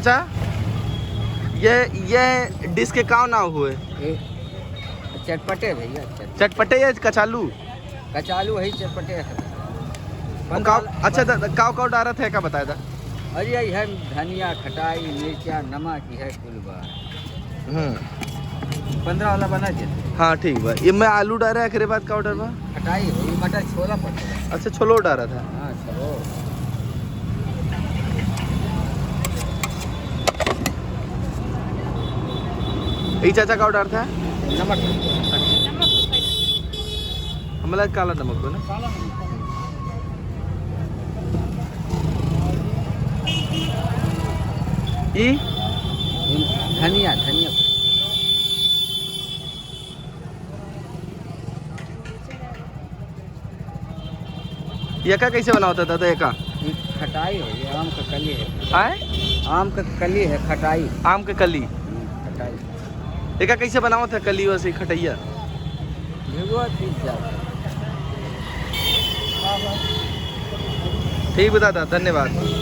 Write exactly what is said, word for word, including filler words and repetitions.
अच्छा, ये, ये डिश के का नाव हुए? ए, चटपटे भैया, चटपटे। चटपटे या कचालू? कचालू है, चटपटे है। और का, पंद्रह अच्छा, दा, दा, काव काव डारत है, का बताया था? अरे, यही है धनिया, खटाई, मिर्चा, नमक, यह कुल बा। हम्म। पंद्रह वाला बना दे। हाँ, ठीक बा। ये मैं आलू डारा, एकरे बाद का order बा? खटाई हो, ये मटर छोला पड़ता है। अच्छा, छोलो डारा था। हाँ, छोलो। ई चाचा का order था? नमक। हमला काला नमक हो ना? काला नमक। ई? धनिया, धनिया। एका कैसे बनावत है दादा, एका? ये खटाई हो, ये आम का कली है। आय? आम का कली है, खटाई। आम के कली। हम्म, खटाई। एका कैसे बनावत है कली वैसे खटैया? भिगो दीजिए। ठीक बा दादा, धन्यवाद।